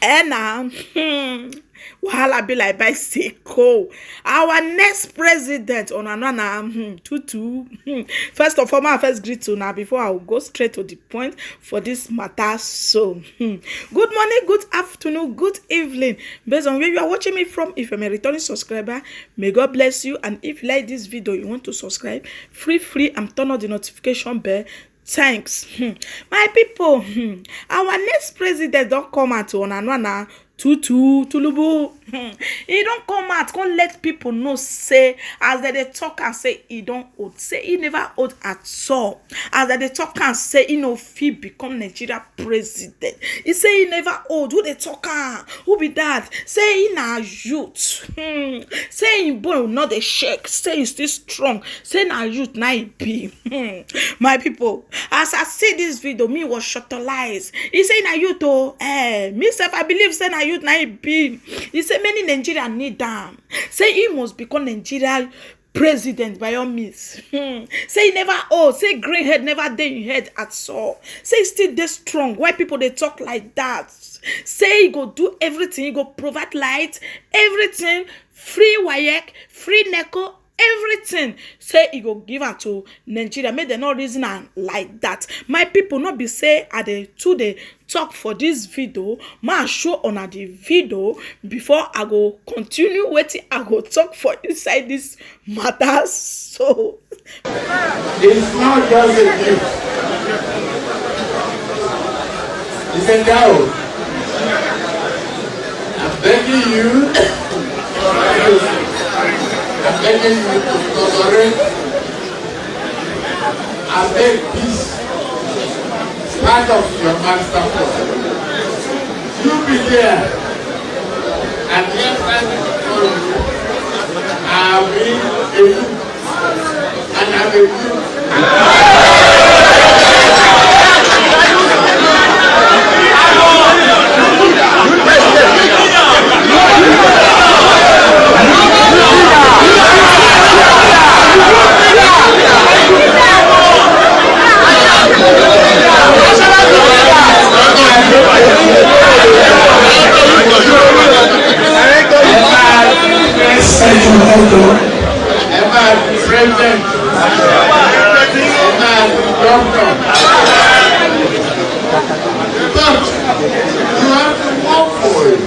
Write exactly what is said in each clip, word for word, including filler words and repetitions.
Eh na, hmm, wahala be like bicycle. Our next president, una know na, hmm, Tutu. Hmm. First of all, my first greet una before I go straight to the point for this matter. So, hmm, good morning, good afternoon, good evening, based on where you are watching me from. If I'm a returning subscriber, may God bless you. And if you like this video, you want to subscribe, feel free and turn on the notification bell. Thanks. Hmm. My people, hmm, our next president don come out to una know na, Tutu Tulubu. Hmm. He don come out come let people know say, as dem dey talk and say he don old, say he never old at all. As dem dey talk and say he no fit become Nigeria president. He say he never old. Who dey talk am? Who be that? Say he na youth. Hmm. Say him bone no dey shake. Say he still strong. Say na youth na he be. Hmm. My people, as I see this video, me was shortalized. He say na youth o. Eh, me sef, I believe say na youth na he be. He say many Nigerians need am. Say he must become Nigeria president by all means. Hmm. Say he never old. Say grey head never dey him head at all. Say he still dey strong. Why people dey talk like that? Say he go do everything. He go provide light, everything, free WAEC, free NECO, everything. Say he go give am to Nigeria. Make dem no reason am like that. My people, no be say I dey too dey talk for this video. Ma show una the video before I go continue wetin I go talk for inside this matter. So, it's not just a gift. It's a doubt. I'm begging you. I'm begging you to tolerate. I beg this. Part of your master plan. You be there. And the other thing for you, I will a youth. And I'm a youth. Ẹ máa di president. Ẹ máa di governor. But you have to work for it.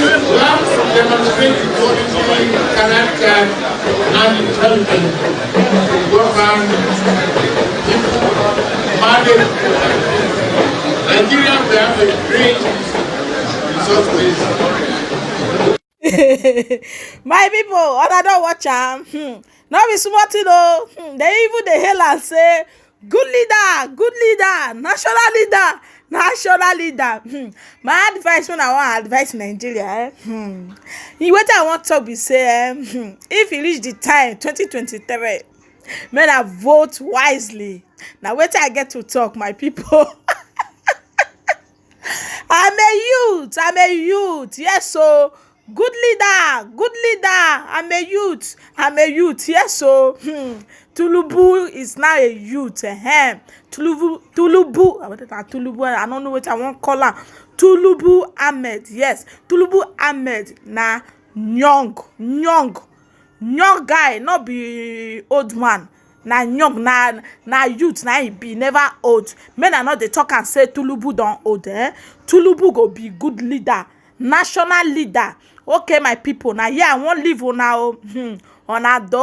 You have to demonstrate the quality, character, and intelligence to govern people, manage. Nigeria will have a great resource base. My people, una don watch am. Hmm. No be small thing o. Hmm. Dem even dey hail am say, good leader, good leader, national leader, national leader. Hmm. My advice, when I wan advise Nigeria, eh? Hmm. Wetin I wan talk be say, eh? Hmm. If e reach the time, twenty twenty-three, make una vote wisely. Na wetin I get to talk, my people. I'm a youth, I'm a youth. Yes, so good leader, good leader. I'm a youth, I'm a youth. Yes, so, hmm. Tulubu is now a youth. Eh. Tulubu, Tulubu, I wanted to Tulubu. I don't know what I want call her. Tulubu Ahmed. Yes, Tulubu Ahmed. Na young, young, young guy, no be old man. Na young, na, na youth, na he be, never old. Men are not dey talk and say Tulubu don old, eh? Tulubu go be good leader, national leader. Okay, my people, na here I wan leave una o. Hmm. Una do.